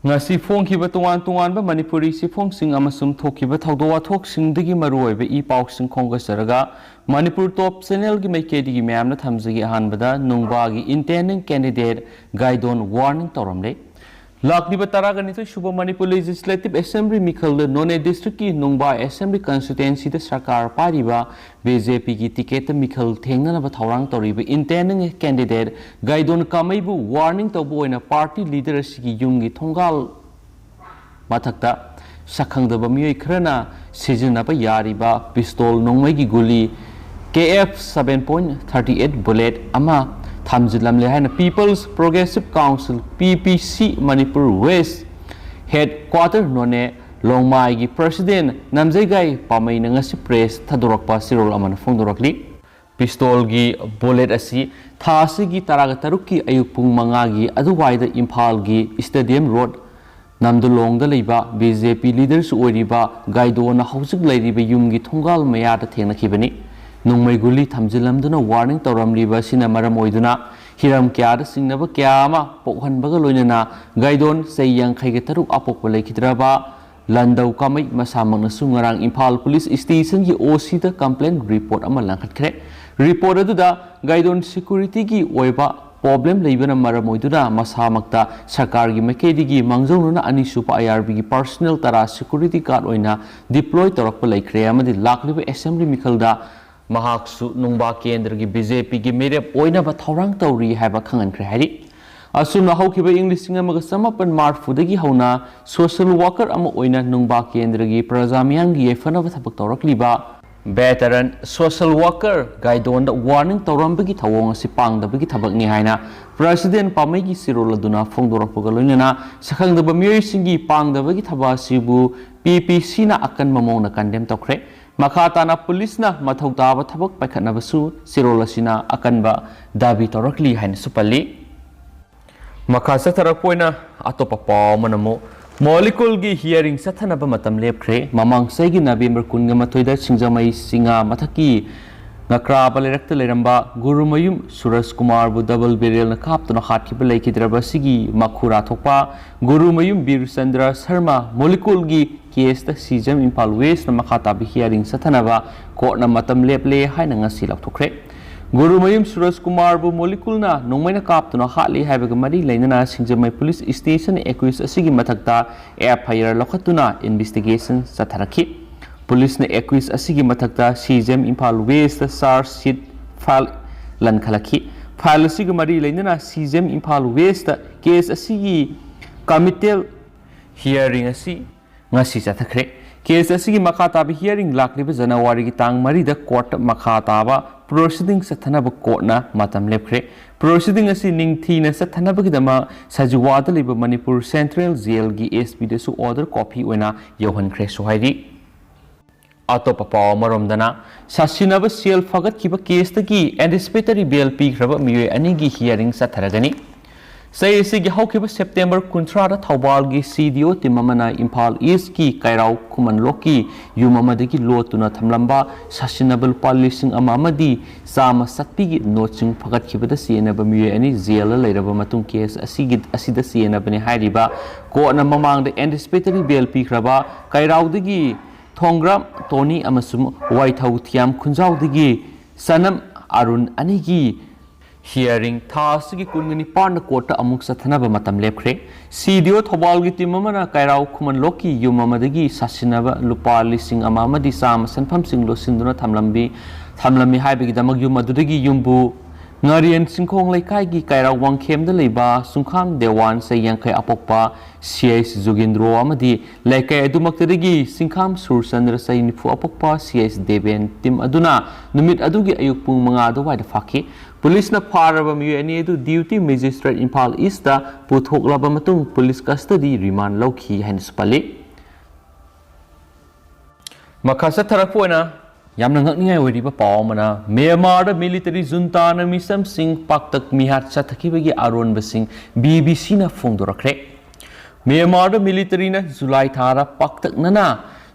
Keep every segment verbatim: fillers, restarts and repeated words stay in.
ꯉꯁꯤ ꯐꯣꯡꯈꯤꯕ ꯇꯣꯉꯥꯟ ꯇꯣꯉꯥꯟꯕ ꯃꯅꯤꯄꯨꯔꯤ ꯆꯦꯐꯣꯡꯁꯤꯡ ꯑꯃꯁꯨꯡ ꯊꯣꯛꯈꯤꯕ ꯊꯧꯗꯣꯛ ꯋꯥꯊꯣꯛꯁꯤꯡꯗꯒꯤ ꯃꯔꯨꯑꯣꯏꯕ ꯏ ꯄꯥꯎꯁꯤꯡ ꯈꯣꯝꯒꯠꯆꯔꯒ ꯃꯅꯤꯄꯨꯔ ꯇꯣꯞ ꯆꯦꯅꯦꯜꯒꯤ ꯃꯥꯏꯀꯩꯗꯒꯤ ꯃꯌꯥꯝꯅ ꯊꯝꯖꯒꯦ꯫ ꯑꯍꯥꯟꯕꯗ ꯅꯨꯡꯕꯥꯒꯤ intending candidate ꯒꯥꯏꯗꯣꯟ warning ꯇꯧꯔꯝꯂꯦ꯫ ꯂꯥꯛꯂꯤꯕ ꯇꯔꯥꯒ ꯅꯤꯊꯣꯏ ꯁꯨꯕ ꯃꯅꯤꯄꯨꯔ Legislative Assembly ꯃꯤꯈꯜꯗ ꯅꯣꯅꯦ district ꯀꯤ ꯅꯨꯡꯕꯥ Assembly constituency ꯗ ꯁꯔꯀꯥꯔ ꯄꯥꯏꯔꯤꯕ ꯕꯤ ꯖꯦ ꯄꯤ ꯒꯤ ticket ꯇ ꯃꯤꯈꯜ ꯊꯦꯡꯅꯅꯕ ꯊꯧꯔꯥꯡ ꯇꯧꯔꯤꯕ intending candidate ꯒꯥꯏꯗꯣꯟ ꯀꯥꯃꯩꯕꯨ warning ꯇꯧꯕ ꯑꯣꯏꯅ party leader ꯑꯁꯤꯒꯤ ꯌꯨꯝꯒꯤ ꯊꯣꯡꯒꯥꯜ ꯃꯊꯛꯇ ꯁꯛꯈꯪꯗꯕ ꯃꯤꯑꯣꯏ ꯈꯔꯅ ꯁꯤꯖꯤꯟꯅꯕ ꯌꯥꯔꯤꯕ pistol ꯅꯣꯡꯃꯩꯒꯤ ꯒꯨꯂꯤ K F seven point thirty eight bullet ꯑꯃ ꯊꯝꯖꯤꯜꯂꯝꯂꯦ ꯍꯥꯏꯅ People's Progressive Council, P P C, Manipur West headquarter ꯅꯣꯅꯦ ꯂꯣꯡꯃꯥꯏꯒꯤ president ꯅꯝꯖꯩꯒꯥꯏ ꯄꯥꯃꯩꯅ ꯉꯁꯤ press ꯊꯥꯗꯣꯔꯛꯄ ꯆꯦꯔꯣꯜ ꯑꯃꯅ ꯐꯣꯡꯗꯣꯔꯛꯂꯤ꯫ Pistol ꯒꯤ bullet ꯑꯁꯤ ꯊꯥ ꯑꯁꯤꯒꯤ ꯇꯔꯥꯒ ꯇꯔꯨꯛꯀꯤ ꯑꯌꯨꯛ ꯄꯨꯡ ꯃꯉꯥꯒꯤ ꯑꯗꯨꯋꯥꯏꯗ ꯏꯝꯐꯥꯜꯒꯤ Stadium Road ꯅꯝꯗꯨꯂꯣꯡꯗ ꯂꯩꯕ B J P leader ꯁꯨ ꯑꯣꯏꯔꯤꯕ ꯒꯥꯏꯗꯣꯟꯅ ꯍꯧꯖꯤꯛ ꯂꯩꯔꯤꯕ ꯌꯨꯝꯒꯤ ꯊꯣꯡꯒꯥꯜ ꯃꯌꯥꯗ ꯊꯦꯡꯅꯈꯤꯕꯅꯤ꯫ ꯅꯣꯡꯃꯩ ꯒꯨꯂꯤ ꯊꯝꯖꯤꯜꯂꯝꯗꯨꯅ warning ꯇꯧꯔꯝꯂꯤꯕ ꯑꯁꯤꯅ ꯃꯔꯝ ꯑꯣꯏꯗꯨꯅ ꯍꯤꯔꯝ ꯀꯌꯥꯗ ꯆꯤꯡꯅꯕ ꯀꯌꯥ ꯑꯃ ꯄꯣꯛꯍꯟꯕꯒ ꯂꯣꯏꯅꯅ ꯒꯥꯏꯗꯣꯟ ꯆꯍꯤ ꯌꯥꯡꯈꯩꯒ ꯇꯔꯨꯛ ꯑꯄꯣꯛꯄ ꯂꯩꯈꯤꯗ꯭ꯔꯕ ꯂꯟꯗꯧ ꯀꯥꯃꯩ ꯃꯁꯥꯃꯛꯅꯁꯨ ꯉꯔꯥꯡ ꯏꯝꯐꯥꯜ police station ꯒꯤ O C ꯗ complaint report ꯑꯃ ꯂꯪꯈꯠꯈ꯭ꯔꯦ꯫ Report ꯑꯗꯨꯗ ꯒꯥꯏꯗꯣꯟ security ꯒꯤ ꯑꯣꯏꯕ problem ꯂꯩꯕꯅ ꯃꯔꯝ ꯑꯣꯏꯗꯨꯅ ꯃꯁꯥꯃꯛꯇ ꯁꯔꯀꯥꯔꯒꯤ ꯃꯥꯏꯀꯩꯗꯒꯤ ꯃꯥꯡꯖꯧꯅꯅ ꯑꯅꯤꯁꯨꯕ I R B ꯒꯤ personnel ꯇꯔꯥ security guard ꯑꯣꯏꯅ deploy ꯇꯧꯔꯛꯄ ꯂꯩꯈ꯭ꯔꯦ ꯑꯃꯗꯤ ꯂꯥꯛꯂꯤꯕ assembly ꯃꯤꯈꯜꯗ ꯃꯍꯥꯛꯁꯨ ꯅꯨꯡꯕꯥ ꯀꯦꯟꯗ꯭ꯔꯒꯤ B J P ꯒꯤ ꯃꯤꯔꯦꯞ ꯑꯣꯏꯅꯕ ꯊꯧꯔꯥꯡ ꯇꯧꯔꯤ ꯍꯥꯏꯕ ꯈꯪꯍꯟꯈ꯭ꯔꯦ ꯍꯥꯏꯔꯤ꯫ ꯑꯁꯨꯝꯅ ꯍꯧꯈꯤꯕ ꯏꯪ ꯂꯤꯁꯤꯡ ꯑꯃꯒ ꯆꯃꯥꯄꯟ ꯃꯔꯤꯐꯨꯗꯒꯤ ꯍꯧꯅ social worker ꯑꯃ ꯑꯣꯏꯅ ꯅꯨꯡꯕꯥ ꯀꯦꯟꯗ꯭ꯔꯒꯤ ꯄ꯭ꯔꯖꯥ ꯃꯤꯌꯥꯝꯒꯤ ꯌꯥꯏꯐꯅꯕ ꯊꯕꯛ ꯇꯧꯔꯛꯂꯤꯕ veteran social worker ꯒꯥꯏꯗꯣꯟꯗ warning ꯇꯧꯔꯝꯕꯒꯤ ꯊꯧꯑꯣꯡ ꯑꯁꯤ ꯄꯥꯡꯗꯕꯒꯤ ꯊꯕꯛꯅꯤ ꯍꯥꯏꯅ president ꯄꯥꯃꯩꯒꯤ ꯆꯦꯔꯣꯜ ꯑꯗꯨꯅ ꯐꯣꯡꯗꯣꯔꯛꯄꯒ ꯂꯣꯏꯅꯅ ꯁꯛꯈꯪꯗꯕ ꯃꯤꯑꯣꯏꯁꯤꯡꯒꯤ ꯄꯥꯡꯗꯕꯒꯤ ꯊꯕꯛ ꯑꯁꯤꯕꯨ P P C ꯅ ꯑꯀꯟꯕ ꯃꯑꯣꯡꯗ condemn ꯇꯧꯈ꯭ꯔꯦ꯫ ꯃꯈꯥ ꯇꯥꯅ police ꯅ ꯃꯊꯧ ꯇꯥꯕ ꯊꯕꯛ ꯄꯥꯏꯈꯠꯅꯕꯁꯨ ꯆꯦꯔꯣꯜ ꯑꯁꯤꯅ ꯑꯀꯟꯕ ꯗꯥꯕꯤ ꯇꯧꯔꯛꯂꯤ ꯍꯥꯏꯅꯁꯨ ꯄꯜꯂꯤ꯫ ꯃꯈꯥ ꯆꯠꯊꯔꯛꯄ ꯑꯣꯏꯅ ꯑꯇꯣꯞꯄ ꯄꯥꯎ ꯑꯃꯅ ꯑꯃꯨꯛ ꯃꯣꯂꯤꯀꯨꯜꯒꯤ hearing ꯆꯠꯊꯅꯕ ꯃꯇꯝ ꯂꯦꯞꯈ꯭ꯔꯦ꯫ ꯃꯃꯥꯡ ꯆꯍꯤꯒꯤ November ꯀꯨꯟꯒ ꯃꯥꯊꯣꯏꯗ ꯁꯤꯡꯖꯃꯩ ꯆꯤꯉꯥ ꯃꯊꯛꯀꯤ ꯉꯀ꯭ꯔꯥꯕ ꯂꯩꯔꯛꯇ ꯂꯩꯔꯝꯕ ꯒꯨꯔꯨꯃꯌꯨꯝ ꯁꯨꯔꯖ ꯀꯨꯃꯥꯔꯕꯨ ꯗꯕꯜ ꯕꯦꯔꯦꯜꯅ ꯀꯥꯞꯇꯨꯅ ꯍꯥꯠꯈꯤꯕ ꯂꯩꯈꯤꯗ꯭ꯔꯕ ꯑꯁꯤꯒꯤ ꯃꯈꯨꯔꯥ ꯊꯣꯛꯄ ꯒꯨꯔꯨꯃꯌꯨꯝ ꯕꯤꯔꯆꯟꯗ꯭ꯔ ꯁꯔꯃ ꯃꯣꯂꯤꯀꯨꯜꯒꯤ ꯀꯦꯁꯇ ꯁꯤꯖꯦꯝ ꯏꯝꯐꯥꯜ ꯋꯦꯁꯅ ꯃꯈꯥ ꯇꯥꯕ ꯍꯤꯌꯥꯔꯤꯡ ꯆꯠꯊꯅꯕ ꯀꯣꯔꯠꯅ ꯃꯇꯝ ꯂꯦꯞꯂꯦ ꯍꯥꯏꯅ ꯉꯁꯤ ꯂꯥꯎꯊꯣꯛꯈ꯭ꯔꯦ꯫ ꯒꯨꯔꯨꯃꯌꯨꯝ ꯁꯨꯔꯖ ꯀꯨꯃꯥꯔꯕꯨ ꯃꯣꯂꯤꯀꯨꯜꯅ ꯅꯣꯡꯃꯩꯅ ꯀꯥꯞꯇꯨꯅ ꯍꯥꯠꯂꯤ ꯍꯥꯏꯕꯒ ꯃꯔꯤ ꯂꯩꯅꯅ ꯁꯤꯡꯖꯃꯩ ꯄꯨꯂꯤꯁ ꯁ꯭ꯇꯦꯁꯟ ꯑꯦꯀ꯭ꯌꯨꯁ ꯑꯁꯤꯒꯤ ꯃꯊꯛꯇ ꯑꯦꯐ ꯑꯥꯏ ꯑꯥꯔ ꯂꯧꯈꯠꯇꯨꯅ ꯏꯟꯚꯦꯁꯇꯤꯒꯦꯁꯟ ꯆꯠꯊꯔꯛꯈꯤ꯫ ꯄꯨꯂꯤꯁꯅ ꯑꯦꯀ꯭ꯌꯨꯁ ꯑꯁꯤꯒꯤ ꯃꯊꯛꯇ ꯁꯤꯖꯦꯝ ꯏꯝꯐꯥꯜ ꯋꯦꯁꯇ ꯆꯥꯔꯖ ꯁꯤꯠ ꯐꯥꯏꯜ ꯂꯟꯈꯠꯂꯛꯈꯤ꯫ ꯐꯥꯏꯜ ꯑꯁꯤꯒ ꯃꯔꯤ ꯂꯩꯅꯅ ꯁꯤꯖꯦꯝ ꯏꯝꯐꯥꯜ ꯋꯦꯁꯇ ꯀꯦꯁ ꯑꯁꯤꯒꯤ ꯀꯃꯤꯇꯦꯜ ꯍꯤꯌꯥꯔꯤꯡ ꯑꯁꯤ ꯉꯁꯤ ꯆꯠꯊꯈ꯭ꯔꯦ꯫ ꯀꯦꯁ ꯑꯁꯤꯒꯤ ꯃꯈꯥ ꯇꯥꯕ ꯍꯤꯌꯥꯔꯤꯡ ꯂꯥꯛꯂꯤꯕ ꯖꯅꯋꯥꯔꯤꯒꯤ ꯇꯥꯡ ꯃꯔꯤꯗ ꯀꯣꯔꯠꯇ ꯃꯈꯥ ꯇꯥꯕ ꯄ꯭ꯔꯣꯁꯤꯗꯤꯡ ꯆꯠꯊꯅꯕ ꯀꯣꯔꯠꯅ ꯃꯇꯝ ꯂꯦꯞꯈ꯭ꯔꯦ꯫ ꯄ꯭ꯔꯣꯁꯤꯗꯤꯡ ꯑꯁꯤ ꯅꯤꯡꯊꯤꯅ ꯆꯠꯊꯅꯕꯒꯤꯗꯃꯛ ꯁꯖꯤꯋꯥꯗ ꯂꯩꯕ ꯃꯅꯤꯄꯨꯔ ꯁꯦꯟꯇ꯭ꯔꯦꯜ ꯖꯦꯜꯒꯤ ꯑꯦꯁ ꯄꯤꯗꯁꯨ ꯑꯣꯔꯗꯔ ꯀꯣꯄꯤ ꯑꯣꯏꯅ ꯌꯧꯍꯟꯈ꯭ꯔꯦꯁꯨ ꯍꯥꯏꯔꯤ꯫ ꯑꯇꯣꯞꯄ ꯄꯥꯎ ꯑꯃꯔꯣꯝꯗꯅ, ꯁꯥꯁꯤꯟꯅꯕ ꯁꯦꯜ ꯐꯒꯠꯈꯤꯕ ꯀꯦꯁꯇꯒꯤ ꯑꯦꯟꯇꯤꯁꯤꯄꯦꯇꯔꯤ ꯕꯦꯜ ꯄꯤꯈ꯭ꯔꯕ ꯃꯤꯑꯣꯏ ꯑꯅꯤꯒꯤ ꯍꯤꯌꯥꯔꯤꯡ ꯆꯠꯊꯔꯒꯅꯤ꯫ ꯆꯍꯤ ꯑꯁꯤꯒꯤ ꯍꯧꯈꯤꯕ ꯁꯦꯞꯇꯦꯝꯕꯔ ꯀꯨꯟꯊ꯭ꯔꯥꯗ ꯊꯧꯕꯥꯜꯒꯤ ꯁꯤ ꯗꯤ ꯑꯣ ꯇꯤꯝ ꯑꯃꯅ ꯏꯝꯐꯥꯜ ꯏꯁꯀꯤ ꯀꯩꯔꯥꯎ ꯈꯨꯃꯟꯂꯣꯛꯀꯤ ꯌꯨꯝ ꯑꯃꯗꯒꯤ ꯂꯣꯠꯇꯨꯅ ꯊꯝꯂꯝꯕ ꯁꯥꯁꯤꯟꯅꯕ ꯂꯨꯄꯥ ꯂꯤꯁꯤꯡ ꯑꯃ ꯑꯃꯗꯤ ꯆꯥꯝꯃ ꯆꯠꯄꯤꯒꯤ ꯅꯣꯠꯁꯤꯡ ꯐꯒꯠꯈꯤꯕꯗ ꯆꯦꯟꯅꯕ ꯃꯤꯑꯣꯏ ꯑꯅꯤ ꯖꯦꯜꯗ ꯂꯩꯔꯕ ꯃꯇꯨꯡ ꯀꯦꯁ ꯑꯁꯤꯒꯤ, ꯑꯁꯤꯗ ꯆꯦꯟꯅꯕꯅꯤ ꯍꯥꯏꯔꯤꯕ ꯀꯣꯔꯠꯅ ꯃꯃꯥꯡꯗ ꯑꯦꯟꯇꯤꯁꯤꯄꯦꯇꯔꯤ ꯕꯦꯜ ꯄꯤꯈ꯭ꯔꯕ ꯀꯩꯔꯥꯎꯗꯒꯤ ꯊꯣꯡꯒ꯭ꯔꯥꯝ ꯇꯣꯅꯤ ꯑꯃꯁꯨꯡ ꯋꯥꯏꯊꯧ ꯊꯤꯌꯥꯝ ꯈꯨꯟꯖꯥꯎꯗꯒꯤ ꯁꯅꯝ ꯑꯔꯨꯟ ꯑꯅꯤꯒꯤ ꯍꯤꯌꯥꯔꯤꯡ ꯊꯥ ꯑꯁꯤꯒꯤ ꯀꯨꯟꯒ ꯅꯤꯄꯥꯟꯗ ꯀꯣꯔꯠꯇ ꯑꯃꯨꯛ ꯆꯠꯊꯅꯕ ꯃꯇꯝ ꯂꯦꯞꯈ꯭ꯔꯦ꯫ ꯁꯤ ꯗꯤ ꯑꯣ ꯊꯧꯕꯥꯜꯒꯤ ꯇꯤꯝ ꯑꯃꯅ ꯀꯩꯔꯥꯎ ꯈꯨꯃꯟꯂꯣꯛꯀꯤ ꯌꯨꯝ ꯑꯃꯗꯒꯤ ꯁꯥꯁꯤꯟꯅꯕ ꯂꯨꯄꯥ ꯂꯤꯁꯤꯡ ꯑꯃ ꯑꯃꯗꯤ ꯆꯥꯝꯃ ꯁꯦꯟꯐꯝꯁꯤꯡ ꯂꯣꯠꯁꯤꯟꯗꯨꯅ ꯊꯝꯂꯝꯕꯤ, ꯊꯝꯂꯝꯃꯤ ꯍꯥꯏꯕꯒꯤꯗꯃꯛ ꯌꯨꯝ ꯑꯗꯨꯗꯒꯤ ꯌꯨꯝꯕꯨ ꯉꯥꯔꯤꯌꯟ ꯆꯤꯡꯈꯣꯡ ꯂꯩꯀꯥꯏꯒꯤ ꯀꯩꯔꯥꯎ ꯋꯥꯡꯈꯦꯝꯗ ꯂꯩꯕ ꯁꯨꯡꯈꯥꯝ ꯗꯦꯋꯥꯟ ꯆꯍꯤ ꯌꯥꯡꯈꯩ ꯑꯄꯣꯛꯄ ꯁꯤ ꯑꯩꯆ ꯖꯨꯒꯦꯟꯗ꯭ꯔꯣ ꯑꯃꯗꯤ ꯂꯩꯀꯥꯏ ꯑꯗꯨꯃꯛꯇꯗꯒꯤ ꯁꯤꯡꯈꯥꯝ ꯁꯨꯔꯆꯟꯗ꯭ꯔ ꯆꯍꯤ ꯅꯤꯐꯨ ꯑꯄꯣꯛꯄ ꯁꯤ ꯑꯩꯆ ꯗꯦꯕꯦꯟ ꯇꯤꯝ ꯑꯗꯨꯅ ꯅꯨꯃꯤꯠ ꯑꯗꯨꯒꯤ ꯑꯌꯨꯛ ꯄꯨꯡ ꯃꯉꯥ ꯑꯗꯨꯋꯥꯏꯗ ꯐꯥꯈꯤ꯫ ꯄꯨꯂꯤꯁꯅ ꯐꯥꯔꯕ ꯃꯤꯑꯣꯏ ꯑꯅꯤ ꯑꯗꯨ ꯗ꯭ꯌꯨꯇꯤ ꯃꯦꯖꯤꯁꯇ꯭ꯔꯦꯠ ꯏꯝꯐꯥꯜ ꯏꯁꯇ ꯄꯨꯊꯣꯛꯂꯕ ꯃꯇꯨꯡ ꯄꯨꯂꯤꯁ ꯀꯁꯇꯗꯤ ꯔꯤꯃꯥꯟ ꯂꯧꯈꯤ ꯍꯥꯏꯅꯁꯨ ꯄꯜꯂꯤ꯫ ꯃꯈꯥ ꯆꯠꯊꯔꯛꯄ ꯑꯣꯏꯅ ꯌꯥꯝꯅ ꯉꯛꯅꯤꯡꯉꯥꯏ ꯑꯣꯏꯔꯤꯕ ꯄꯥꯎ ꯑꯃꯅ, ꯃ꯭ꯌꯥꯟꯃꯥꯔꯗ ꯃꯤꯂꯤꯇꯔꯤ ꯖꯨꯟꯇꯥꯅ ꯃꯤꯆꯝꯁꯤꯡ ꯄꯥꯛꯇꯛ ꯃꯤꯍꯥꯠ ꯆꯠꯊꯈꯤꯕꯒꯤ ꯑꯔꯣꯟꯕꯁꯤꯡ ꯕꯤ ꯕꯤ ꯁꯤꯅ ꯐꯣꯡꯗꯣꯔꯛꯈ꯭ꯔꯦ꯫ ꯃ꯭ꯌꯥꯟꯃꯥꯔꯗ ꯃꯤꯂꯤꯇꯔꯤꯅ ꯖꯨꯂꯥꯏ ꯊꯥꯗ ꯄꯥꯛꯇꯛꯅꯅ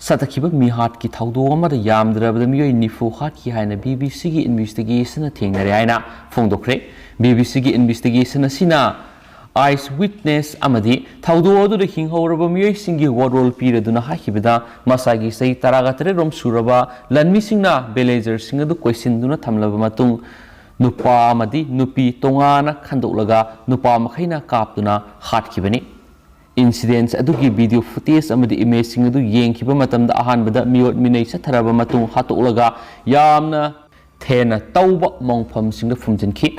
ꯆꯠꯊꯈꯤꯕ ꯃꯤꯍꯥꯠꯀꯤ ꯊꯧꯗꯣꯛ ꯑꯃꯗ ꯌꯥꯝꯗ꯭ꯔꯕꯗ ꯃꯤꯑꯣꯏ ꯅꯤꯐꯨ ꯍꯥꯠꯈꯤ ꯍꯥꯏꯅ ꯕꯤ ꯕꯤ ꯁꯤꯒꯤ ꯏꯟꯚꯦꯁꯇꯤꯒꯦꯁꯟꯅ ꯊꯦꯡꯅꯔꯦ ꯍꯥꯏꯅ ꯐꯣꯡꯗꯣꯛꯈ꯭ꯔꯦ꯫ ꯕꯤ ꯕꯤ ꯁꯤꯒꯤ ꯏꯟꯚꯦꯁꯇꯤꯒꯦꯁꯟ ꯑꯁꯤꯅ ꯑꯥꯏꯁ ꯋꯤꯠꯅꯦꯁ ꯑꯃꯗꯤ ꯊꯧꯗꯣꯛ ꯑꯗꯨꯗ ꯍꯤꯡꯍꯧꯔꯕ ꯃꯤꯑꯣꯏꯁꯤꯡꯒꯤ ꯋꯥꯔꯣꯜ ꯄꯤꯔꯗꯨꯅ ꯍꯥꯏꯈꯤꯕꯗ, ꯃꯁꯥꯒꯤ ꯆꯍꯤ ꯇꯔꯥꯒ ꯇꯔꯦꯠ ꯔꯣꯝ ꯁꯨꯔꯕ ꯂꯟꯃꯤꯁꯤꯡꯅ ꯚꯤꯂꯦꯖꯔꯁꯤꯡ ꯑꯗꯨ ꯀꯣꯏꯁꯤꯟꯗꯨꯅ ꯊꯝꯂꯕ ꯃꯇꯨꯡ, ꯅꯨꯄꯥ ꯑꯃꯗꯤ ꯅꯨꯄꯤ ꯇꯣꯉꯥꯟꯅ ꯈꯟꯗꯣꯛꯂꯒ ꯅꯨꯄꯥ ꯃꯈꯩꯅ ꯀꯥꯞꯇꯨꯅ ꯍꯥꯠꯈꯤꯕꯅꯤ꯫ ꯏꯟꯁꯤꯗꯦꯟꯁ ꯑꯗꯨꯒꯤ ꯚꯤꯗꯤꯑꯣ ꯐꯨꯇꯦꯖ ꯑꯃꯗꯤ ꯏꯃꯦꯖꯁꯤꯡ ꯑꯗꯨ ꯌꯦꯡꯈꯤꯕ ꯃꯇꯝꯗ, ꯑꯍꯥꯟꯕꯗ ꯃꯤꯑꯣꯠ ꯃꯤꯅꯩ ꯆꯠꯊꯔꯕ ꯃꯇꯨꯡ ꯍꯥꯠꯇꯣꯛꯂꯒ ꯌꯥꯝꯅ ꯊꯦꯟꯅ ꯇꯧꯕ ꯃꯣꯡꯐꯝꯁꯤꯡꯗ ꯐꯨꯝꯖꯤꯟꯈꯤ꯫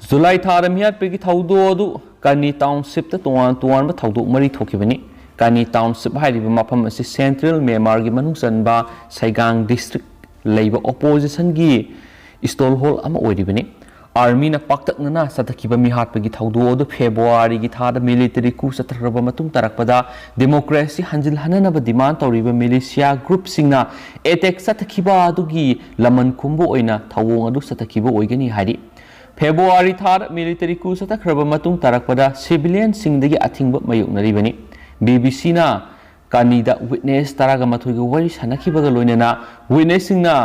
ꯖꯨꯂꯥꯏ ꯊꯥꯗ ꯃꯤꯍꯥꯠꯄꯒꯤ ꯊꯧꯗꯣꯛ ꯑꯗꯨ ꯀꯅꯤ ꯇꯥꯎꯟꯁꯤꯞꯇ ꯇꯣꯉꯥꯟ ꯇꯣꯉꯥꯟꯕ ꯊꯧꯗꯣꯛ ꯃꯔꯤ ꯊꯣꯛꯈꯤꯕꯅꯤ꯫ ꯀꯅꯤ ꯇꯥꯎꯟꯁꯤꯞ ꯍꯥꯏꯔꯤꯕ ꯃꯐꯝ ꯑꯁꯤ ꯁꯦꯟꯇ꯭ꯔꯦꯜ ꯃ꯭ꯌꯥꯟꯃꯥꯔꯒꯤ ꯃꯅꯨꯡ ꯆꯟꯕ ꯁꯩꯒꯥꯡ ꯗꯤꯁꯇ꯭ꯔꯤꯛ ꯂꯩꯕ ꯑꯣꯄꯣꯖꯤꯁꯟꯒꯤ ꯏꯁꯇꯣꯜꯍꯣꯜ ꯑꯃ ꯑꯣꯏꯔꯤꯕꯅꯤ꯫ ꯑꯥꯔꯃꯤꯅ ꯄꯥꯛꯇꯛꯅꯅ ꯆꯠꯊꯈꯤꯕ ꯃꯤꯍꯥꯠꯄꯒꯤ ꯊꯧꯗꯣꯛ ꯑꯗꯨ ꯐꯦꯕ꯭ꯔꯨꯋꯥꯔꯤꯒꯤ ꯊꯥꯗ ꯃꯤꯂꯤꯇꯔꯤ ꯀꯨ ꯆꯠꯊꯈ꯭ꯔꯕ ꯃꯇꯨꯡ ꯇꯥꯔꯛꯄꯗ, ꯗꯦꯃꯣꯀ꯭ꯔꯦꯁꯤ ꯍꯟꯖꯤꯜꯍꯟꯅꯅꯕ ꯗꯤꯃꯥꯟ ꯇꯧꯔꯤꯕ ꯃꯤꯂꯤꯁꯤꯌꯥ ꯒ꯭ꯔꯨꯞꯁꯤꯡꯅ ꯑꯦꯇꯦꯛ ꯆꯠꯊꯈꯤꯕ ꯑꯗꯨꯒꯤ ꯂꯃꯟ ꯈꯨꯝꯕ ꯑꯣꯏꯅ ꯊꯧꯑꯣꯡ ꯑꯗꯨ ꯆꯠꯊꯈꯤꯕ ꯑꯣꯏꯒꯅꯤ ꯍꯥꯏꯔꯤ꯫ ꯐꯦꯕ꯭ꯔꯨꯋꯥꯔꯤ ꯊꯥꯗ ꯃꯤꯂꯤꯇꯔꯤ ꯀꯨ ꯆꯠꯊꯈ꯭ꯔꯕ ꯃꯇꯨꯡ ꯇꯥꯔꯛꯄꯗ, ꯁꯤꯚꯤꯂꯤꯌꯟꯁꯤꯡꯗꯒꯤ ꯑꯊꯤꯡꯕ ꯃꯥꯌꯣꯛꯅꯔꯤꯕꯅꯤ꯫ ꯕꯤ ꯕꯤ ꯁꯤꯅ ꯀꯅꯤꯗ ꯋꯤꯠꯅꯦꯁ ꯇꯔꯥꯒ ꯃꯥꯊꯣꯏꯒ ꯋꯥꯔꯤ ꯁꯥꯟꯅꯈꯤꯕꯒ ꯂꯣꯏꯅꯅ, ꯋꯤꯠꯅꯦꯁꯁꯤꯡꯅ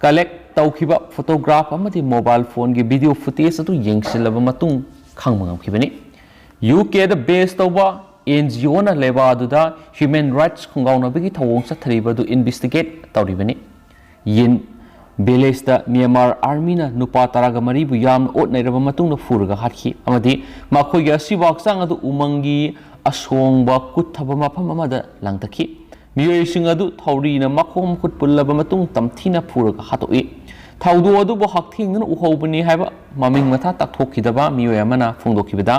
ꯀꯂꯦꯛ ꯇꯧꯈꯤꯕ ꯐꯣꯇꯣꯒ꯭ꯔꯥꯐ ꯑꯃꯗꯤ ꯃꯣꯕꯥꯏꯜ ꯐꯣꯟꯒꯤ ꯚꯤꯗꯤꯑꯣ ꯐꯨꯇꯦꯖ ꯑꯗꯨ ꯌꯦꯡꯁꯤꯜꯂꯕ ꯃꯇꯨꯡ ꯈꯪꯕ ꯉꯝꯈꯤꯕꯅꯤ꯫ ꯌꯨ ꯀꯦꯗ ꯕꯦꯖ ꯇꯧꯕ ꯑꯦꯟ ꯖꯤ ꯑꯣꯅ ꯂꯦꯕꯥꯗꯨꯗ ꯍ꯭ꯌꯨꯃꯦꯟ ꯔꯥꯏꯠꯁ ꯈꯣꯡꯒꯥꯎꯅꯕꯒꯤ ꯊꯧꯑꯣꯡ ꯆꯠꯊꯔꯤꯕ ꯑꯗꯨ ꯏꯟꯚꯦꯁꯇꯤꯒꯦꯠ ꯇꯧꯔꯤꯕꯅꯤ꯫ ꯌꯤꯟ ꯚꯤꯂꯦꯖꯇ ꯃ꯭ꯌꯥꯟꯃꯥꯔ ꯑꯥꯔꯃꯤꯅ ꯅꯨꯄꯥ ꯇꯔꯥꯒ ꯃꯔꯤꯕꯨ ꯌꯥꯝꯅ ꯑꯣꯠ ꯅꯩꯔꯕ ꯃꯇꯨꯡꯗ ꯐꯨꯔꯒ ꯍꯥꯠꯈꯤ ꯑꯃꯗꯤ ꯃꯈꯣꯏꯒꯤ ꯑꯁꯤꯕ ꯍꯛꯆꯥꯡ ꯑꯗꯨ ꯎꯃꯪꯒꯤ ꯑꯁꯣꯡꯕ ꯀꯨꯠꯊꯕ ꯃꯐꯝ ꯑꯃꯗ ꯂꯪꯊꯈꯤ꯫ ꯃꯤꯑꯣꯏꯁꯤꯡ ꯑꯗꯨ ꯊꯧꯔꯤꯅ ꯃꯈꯣꯡ ꯃꯈꯨꯠ ꯄꯨꯜꯂꯕ ꯃꯇꯨꯡ ꯇꯝꯊꯤꯅ ꯐꯨꯔꯒ ꯍꯥꯠꯇꯣꯛꯏ꯫ ꯊꯧꯗꯣꯛ ꯑꯗꯨꯕꯨ ꯍꯛꯊꯦꯡꯅꯅ ꯎꯍꯧꯕꯅꯤ ꯍꯥꯏꯕ ꯃꯃꯤꯡ ꯃꯊꯥ ꯇꯥꯛꯊꯣꯛꯈꯤꯗꯕ ꯃꯤꯑꯣꯏ ꯑꯃꯅ ꯐꯣꯡꯗꯣꯛꯈꯤꯕꯗ,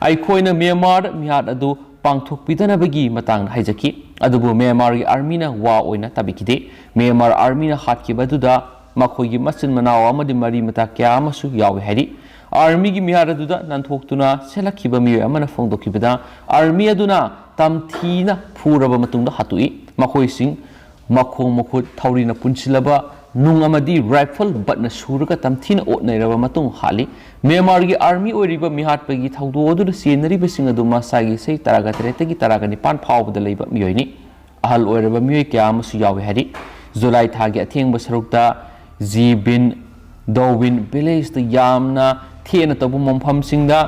ꯑꯩꯈꯣꯏꯅ ꯃ꯭ꯌꯥꯟꯃꯥꯔꯗ ꯃꯤꯍꯥꯠ ꯑꯗꯨ ꯄꯥꯡꯊꯣꯛꯄꯤꯗꯅꯕꯒꯤ ꯃꯇꯥꯡꯗ ꯍꯥꯏꯖꯈꯤ꯫ ꯑꯗꯨꯕꯨ ꯃ꯭ꯌꯥꯟꯃꯥꯔꯒꯤ ꯑꯥꯔꯃꯤꯅ ꯋꯥ ꯑꯣꯏꯅ ꯇꯥꯕꯤꯈꯤꯗꯦ꯫ ꯃ꯭ꯌꯥꯟꯃꯥꯔ ꯑꯥꯔꯃꯤꯅ ꯍꯥꯠꯈꯤꯕ ꯑꯗꯨꯗ ꯃꯈꯣꯏꯒꯤ ꯃꯆꯤꯟ ꯃꯅꯥꯎ ꯑꯃꯗꯤ ꯃꯔꯤ ꯃꯇꯥ ꯀꯌꯥ ꯑꯃꯁꯨ ꯌꯥꯎꯏ ꯍꯥꯏꯔꯤ꯫ ꯑꯥꯔꯃꯤꯒꯤ ꯃꯤꯍꯥꯠ ꯑꯗꯨꯗ ꯅꯥꯟꯊꯣꯛꯇꯨꯅ ꯆꯦꯜꯂꯛꯈꯤꯕ ꯃꯤꯑꯣꯏ ꯑꯃꯅ ꯐꯣꯡꯗꯣꯛꯈꯤꯕꯗ, ꯑꯥꯔꯃꯤ ꯑꯗꯨꯅ ꯇꯝꯊꯤꯅ ꯐꯨꯔꯕ ꯃꯇꯨꯡꯗ ꯍꯥꯠꯇꯣꯛꯏ꯫ ꯃꯈꯣꯏꯁꯤꯡ ꯃꯈꯣꯡ ꯃꯈꯨꯠ ꯊꯧꯔꯤꯅ ꯄꯨꯟꯁꯤꯜꯂꯕ ꯅꯨꯡ ꯑꯃꯗꯤ ꯔꯥꯏꯐꯜ ꯕꯠꯅ ꯁꯨꯔꯒ ꯇꯝꯊꯤꯅ ꯑꯣꯠꯅꯩꯔꯕ ꯃꯇꯨꯡ ꯍꯥꯠꯂꯤ꯫ ꯃ꯭ꯌꯥꯟꯃꯥꯔꯒꯤ ꯑꯥꯔꯃꯤ ꯑꯣꯏꯔꯤꯕ ꯃꯤꯍꯥꯠꯄꯒꯤ ꯊꯧꯗꯣꯛ ꯑꯗꯨꯗ ꯆꯦꯟꯅꯔꯤꯕꯁꯤꯡ ꯑꯗꯨ ꯃꯁꯥꯒꯤ ꯆꯍꯤ ꯇꯔꯥꯒ ꯇꯔꯦꯠꯇꯒꯤ ꯇꯔꯥꯒ ꯅꯤꯄꯥꯟ ꯐꯥꯎꯕꯗ ꯂꯩꯕ ꯃꯤꯑꯣꯏꯅꯤ꯫ ꯑꯍꯜ ꯑꯣꯏꯔꯕ ꯃꯤꯑꯣꯏ ꯀꯌꯥ ꯑꯃꯁꯨ ꯌꯥꯎꯏ ꯍꯥꯏꯔꯤ꯫ ꯖꯨꯂꯥꯏ ꯊꯥꯒꯤ ꯑꯊꯦꯡꯕ ꯁꯔꯨꯛꯇ ꯖꯤꯕꯤꯟ ꯗꯣꯋꯤꯟ ꯚꯤꯂꯦꯖꯇ ꯌꯥꯝꯅ ꯊꯦꯡꯅ ꯇꯧꯕ ꯃꯐꯝꯁꯤꯡꯗ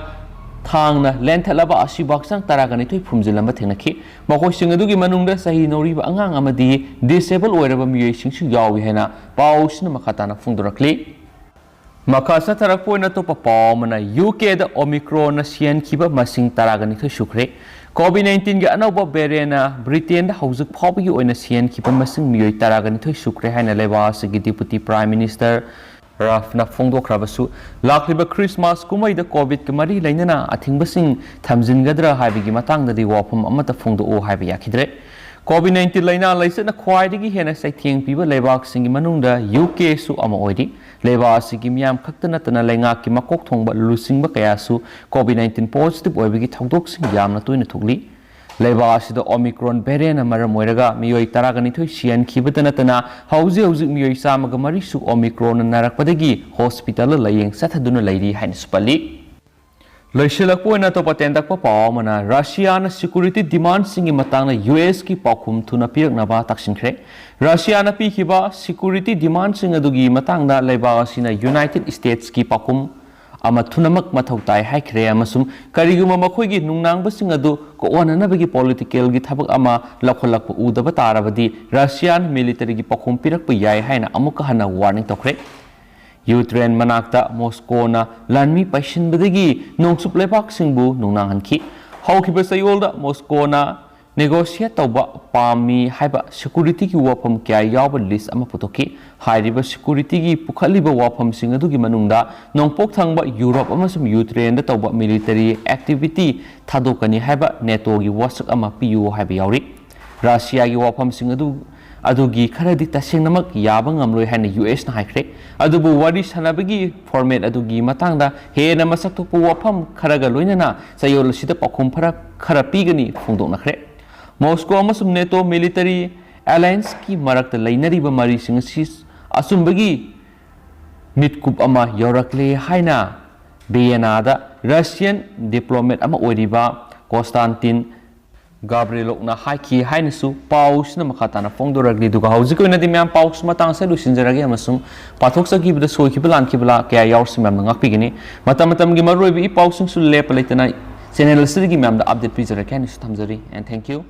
ꯊꯥꯡꯅ ꯂꯦꯟꯊꯠꯂꯕ ꯑꯁꯤꯕ ꯍꯛꯆꯥꯡ ꯇꯔꯥꯒ ꯅꯤꯊꯣꯏ ꯐꯨꯝꯖꯤꯜꯂꯝꯕ ꯊꯦꯡꯅꯈꯤ꯫ ꯃꯈꯣꯏꯁꯤꯡ ꯑꯗꯨꯒꯤ ꯃꯅꯨꯡꯗ ꯆꯍꯤ ꯅꯧꯔꯤꯕ ꯑꯉꯥꯡ ꯑꯃꯗꯤ ꯗꯤꯁꯦꯕꯜ ꯑꯣꯏꯔꯕ ꯃꯤꯑꯣꯏꯁꯤꯡꯁꯨ ꯌꯥꯎꯏ ꯍꯥꯏꯅ ꯄꯥꯎꯁꯤꯅ ꯃꯈꯥ ꯇꯥꯅ ꯐꯣꯡꯗꯣꯔꯛꯂꯤ꯫ ꯃꯈꯥ ꯆꯠꯊꯔꯛꯄ ꯑꯣꯏꯅ ꯑꯇꯣꯞꯄ ꯄꯥꯎ ꯑꯃꯅ, ꯌꯨ ꯀꯦꯗ ꯑꯣꯃꯤꯀ꯭ꯔꯣꯟꯅ ꯁꯤꯍꯟꯈꯤꯕ ꯃꯁꯤꯡ ꯇꯔꯥꯒ ꯅꯤꯊꯣꯏ ꯁꯨꯈ꯭ꯔꯦ꯫ ꯀꯣꯚꯤꯗ ꯅꯥꯏꯟꯇꯤꯟꯒꯤ ꯑꯅꯧꯕ ꯚꯦꯔꯤꯌꯦꯟꯅ ꯕ꯭ꯔꯤꯇꯦꯟꯗ ꯍꯧꯖꯤꯛ ꯐꯥꯎꯕꯒꯤ ꯑꯣꯏꯅ ꯁꯤꯍꯟꯈꯤꯕ ꯃꯁꯤꯡ ꯃꯤꯑꯣꯏ ꯇꯔꯥꯒ ꯅꯤꯊꯣꯏ ꯁꯨꯈ꯭ꯔꯦ ꯍꯥꯏꯅ ꯂꯩꯕꯥꯛ ꯑꯁꯤꯒꯤ ꯗꯤꯄꯨꯇꯤ ꯄ꯭ꯔꯥꯏꯝ ꯃꯤꯅꯤꯁꯇꯔ ꯔꯥꯐꯅ ꯐꯣꯡꯗꯣꯛꯈ꯭ꯔꯕꯁꯨ, ꯂꯥꯛꯂꯤꯕ ꯈ꯭ꯔꯤꯁꯃꯥꯁ ꯀꯨꯝꯍꯩꯗ ꯀꯣꯚꯤꯗꯀ ꯃꯔꯤ ꯂꯩꯅꯅ ꯑꯊꯤꯡꯕꯁꯤꯡ ꯊꯝꯖꯤꯟꯒꯗ꯭ꯔꯥ ꯍꯥꯏꯕꯒꯤ ꯃꯇꯥꯡꯗꯗꯤ ꯋꯥꯐꯝ ꯑꯃꯠꯇ ꯐꯣꯡꯗꯣꯛꯎ ꯍꯥꯏꯕ ꯌꯥꯈꯤꯗ꯭ꯔꯦ꯫ ꯀꯣꯚꯤꯗ ꯅꯥꯏꯟꯇꯤꯟ ꯂꯥꯏꯅꯥ ꯂꯥꯏꯆꯠꯅ ꯈ꯭ꯋꯥꯏꯗꯒꯤ ꯍꯦꯟꯅ ꯆꯩꯊꯦꯡ ꯄꯤꯕ ꯂꯩꯕꯥꯛꯁꯤꯡꯒꯤ ꯃꯅꯨꯡꯗ ꯌꯨ ꯀꯦꯁꯨ ꯑꯃ ꯑꯣꯏꯔꯤ꯫ ꯂꯩꯕꯥꯛ ꯑꯁꯤꯒꯤ ꯃꯤꯌꯥꯝ ꯈꯛꯇ ꯅꯠꯇꯅ ꯂꯩꯉꯥꯛꯀꯤ ꯃꯀꯣꯛ ꯊꯣꯡꯕ ꯂꯨꯆꯤꯡꯕ ꯀꯌꯥꯁꯨ ꯀꯣꯚꯤꯗ ꯅꯥꯏꯟꯇꯤꯟ ꯄꯣꯖꯤꯇꯤꯚ ꯑꯣꯏꯕꯒꯤ ꯊꯧꯗꯣꯛꯁꯤꯡ ꯌꯥꯝꯅ ꯇꯣꯏꯅ ꯊꯣꯛꯂꯤ꯫ ꯂꯩꯕꯥꯛ ꯑꯁꯤꯗ ꯑꯣꯃꯤꯀ꯭ꯔꯣꯟ ꯚꯦꯔꯤꯌꯦꯟꯅ ꯃꯔꯝ ꯑꯣꯏꯔꯒ ꯃꯤꯑꯣꯏ ꯇꯔꯥꯒ ꯅꯤꯊꯣꯏ ꯁꯤꯍꯟꯈꯤꯕꯇ ꯅꯠꯇꯅ, ꯍꯧꯖꯤꯛ ꯍꯧꯖꯤꯛ ꯃꯤꯑꯣꯏ ꯆꯥꯝꯃꯒ ꯃꯔꯤꯁꯨ ꯑꯣꯃꯤꯀ꯭ꯔꯣꯟꯅ ꯅꯥꯔꯛꯄꯗꯒꯤ ꯍꯣꯁꯄꯤꯇꯥꯜꯗ ꯂꯥꯌꯦꯡ ꯆꯠꯊꯗꯨꯅ ꯂꯩꯔꯤ ꯍꯥꯏꯅꯁꯨ ꯄꯜꯂꯤ꯫ ꯂꯣꯏꯁꯤꯜꯂꯛꯄ ꯑꯣꯏꯅ ꯑꯇꯣꯞꯄ ꯇꯦꯟꯇꯛꯄ ꯄꯥꯎ ꯑꯃꯅ, ꯔꯁꯤꯌꯥꯅ ꯁꯦꯀ꯭ꯌꯨꯔꯤꯇꯤ ꯗꯤꯃꯥꯟꯁꯤꯡꯒꯤ ꯃꯇꯥꯡꯗ ꯌꯨ ꯑꯦꯁꯀꯤ ꯄꯥꯎꯈꯨꯝ ꯊꯨꯅ ꯄꯤꯔꯛꯅꯕ ꯇꯛꯁꯤꯟꯈ꯭ꯔꯦ꯫ ꯔꯁꯤꯌꯥꯅ ꯄꯤꯈꯤꯕ ꯁꯦꯀ꯭ꯌꯨꯔꯤꯇꯤ ꯗꯤꯃꯥꯟꯁꯤꯡ ꯑꯗꯨꯒꯤ ꯃꯇꯥꯡꯗ ꯂꯩꯕꯥꯛ ꯑꯁꯤꯅ ꯌꯨꯅꯥꯏꯇꯦꯗ ꯁ꯭ꯇꯦꯠꯁꯀꯤ ꯄꯥꯎꯈꯨꯝ ꯑꯃ ꯊꯨꯅꯃꯛ ꯃꯊꯧ ꯇꯥꯏ ꯍꯥꯏꯈ꯭ꯔꯦ, ꯑꯃꯁꯨꯡ ꯀꯔꯤꯒꯨꯝꯕ ꯃꯈꯣꯏꯒꯤ ꯅꯨꯡꯅꯥꯡꯕꯁꯤꯡ ꯑꯗꯨ ꯀꯣꯛꯍꯟꯅꯅꯕꯒꯤ ꯄꯣꯂꯤꯇꯤꯀꯦꯜꯒꯤ ꯊꯕꯛ ꯑꯃ ꯂꯧꯈꯠꯂꯛꯄ ꯎꯗꯕ ꯇꯥꯔꯕꯗꯤ ꯔꯁꯤꯌꯥꯟ ꯃꯤꯂꯤꯇꯔꯤꯒꯤ ꯄꯥꯎꯈꯨꯝ ꯄꯤꯔꯛꯄ ꯌꯥꯏ ꯍꯥꯏꯅ ꯑꯃꯨꯛꯀ ꯍꯟꯅ ꯋꯥꯔꯅꯤꯡ ꯇꯧꯈ꯭ꯔꯦ꯫ ꯌꯨꯀ꯭ꯔꯦꯟ ꯃꯅꯥꯛꯇ ꯃꯣꯁꯀꯣꯅ ꯂꯥꯟꯃꯤ ꯄꯩꯁꯤꯟꯕꯗꯒꯤ ꯅꯣꯡꯆꯨꯞ ꯂꯩꯕꯥꯛꯁꯤꯡꯕꯨ ꯅꯨꯡꯅꯥꯡꯍꯟꯈꯤ꯫ ꯍꯧꯈꯤꯕ ꯆꯌꯣꯜꯗ ꯃꯣꯁꯀꯣꯅ ꯅꯦꯒꯣꯁꯤꯌꯦꯠ ꯇꯧꯕ ꯄꯥꯝꯃꯤ ꯍꯥꯏꯕ ꯁꯦꯀ꯭ꯌꯨꯔꯤꯇꯤꯒꯤ ꯋꯥꯐꯝ ꯀꯌꯥ ꯌꯥꯎꯕ ꯂꯤꯁ ꯑꯃ ꯄꯨꯊꯣꯛꯈꯤ꯫ ꯍꯥꯏꯔꯤꯕ ꯁꯦꯀ꯭ꯌꯨꯔꯤꯇꯤꯒꯤ ꯄꯨꯈꯠꯂꯤꯕ ꯋꯥꯐꯝꯁꯤꯡ ꯑꯗꯨꯒꯤ ꯃꯅꯨꯡꯗ ꯅꯣꯡꯄꯣꯛ ꯊꯪꯕ ꯌꯨꯔꯣꯞ ꯑꯃꯁꯨꯡ ꯌꯨꯀ꯭ꯔꯦꯟꯗ ꯇꯧꯕ ꯃꯤꯂꯤꯇꯔꯤ ꯑꯦꯛꯇꯤꯚꯤꯇꯤ ꯊꯥꯗꯣꯛꯀꯅꯤ ꯍꯥꯏꯕ ꯅꯦꯇꯣꯒꯤ ꯋꯥꯁꯛ ꯑꯃ ꯄꯤꯌꯨ ꯍꯥꯏꯕ ꯌꯥꯎꯔꯤ꯫ ꯔꯁꯤꯌꯥꯒꯤ ꯋꯥꯐꯝꯁꯤꯡ ꯑꯗꯨ, ꯑꯗꯨꯒꯤ ꯈꯔꯗꯤ ꯇꯁꯦꯡꯅꯃꯛ ꯌꯥꯕ ꯉꯝꯂꯣꯏ ꯍꯥꯏꯅ ꯌꯨ ꯑꯦꯁꯅ ꯍꯥꯏꯈ꯭ꯔꯦ꯫ ꯑꯗꯨꯕꯨ ꯋꯥꯔꯤ ꯁꯥꯟꯅꯕꯒꯤ ꯐꯣꯔꯃꯦꯠ ꯑꯗꯨꯒꯤ ꯃꯇꯥꯡꯗ ꯍꯦꯟꯅ ꯃꯁꯛ ꯊꯣꯛꯄ ꯋꯥꯐꯝ ꯈꯔꯒ ꯂꯣꯏꯅꯅ ꯆꯌꯣꯜ ꯑꯁꯤꯗ ꯄꯥꯎꯈꯨꯝ ꯈꯔ, ꯈꯔ ꯄꯤꯒꯅꯤ ꯐꯣꯡꯗꯣꯛꯅꯈ꯭ꯔꯦ꯫ ꯃꯣꯁꯀꯣ ꯑꯃꯁꯨꯡ ꯅꯦꯇꯣ ꯃꯤꯂꯤꯇꯔꯤ ꯑꯦꯂꯥꯌꯟꯁꯀꯤ ꯃꯔꯛꯇ ꯂꯩꯅꯔꯤꯕ ꯃꯔꯤꯁꯤꯡ ꯑꯁꯤ ꯑꯆꯨꯝꯕꯒꯤ ꯃꯤꯠꯀꯨꯞ ꯑꯃ ꯌꯧꯔꯛꯂꯦ ꯍꯥꯏꯅ ꯚꯤꯌꯦꯅꯥꯗ ꯔꯁꯤꯌꯟ ꯗꯤꯄ꯭ꯂꯣꯃꯦꯠ ꯑꯃ ꯑꯣꯏꯔꯤꯕ ꯀꯣꯟꯁꯇꯥꯟꯇꯤꯟ ꯒꯥꯕ꯭ꯔꯤꯂꯣꯛꯅ ꯍꯥꯏꯈꯤ ꯍꯥꯏꯅꯁꯨ ꯄꯥꯎꯁꯤꯅ ꯃꯈꯥ ꯇꯥꯅ ꯐꯣꯡꯗꯣꯔꯛꯂꯤ꯫ ꯑꯗꯨꯒ ꯍꯧꯖꯤꯛꯀꯤ ꯑꯣꯏꯅꯗꯤ ꯃꯌꯥꯝ ꯄꯥꯎꯁꯤ ꯃꯇꯥꯡ ꯑꯁꯤꯗ ꯂꯣꯏꯁꯤꯟꯖꯔꯒꯦ, ꯑꯃꯁꯨꯡ ꯄꯥꯊꯣꯛꯆꯈꯤꯕꯗ ꯁꯣꯏꯈꯤꯕ ꯂꯥꯟꯈꯤꯕ ꯂꯥ ꯀꯌꯥ ꯌꯥꯎꯔꯁꯨ ꯃꯌꯥꯝꯅ ꯉꯥꯛꯄꯤꯒꯅꯤ꯫ ꯃꯇꯝ ꯃꯇꯝꯒꯤ ꯃꯔꯨꯑꯣꯏꯕ ꯏ ꯄꯥꯎꯁꯤꯡꯁꯨ ꯂꯦꯞꯄ ꯂꯩꯇꯅ ꯆꯦꯅꯦꯜ ꯑꯁꯤꯗꯒꯤ ꯃꯌꯥꯝꯗ ꯑꯞꯗꯦꯠ ꯄꯤꯖꯔꯛꯀꯦ ꯍꯥꯏꯅꯁꯨ ꯊꯝꯖꯔꯤ꯫ And thank you.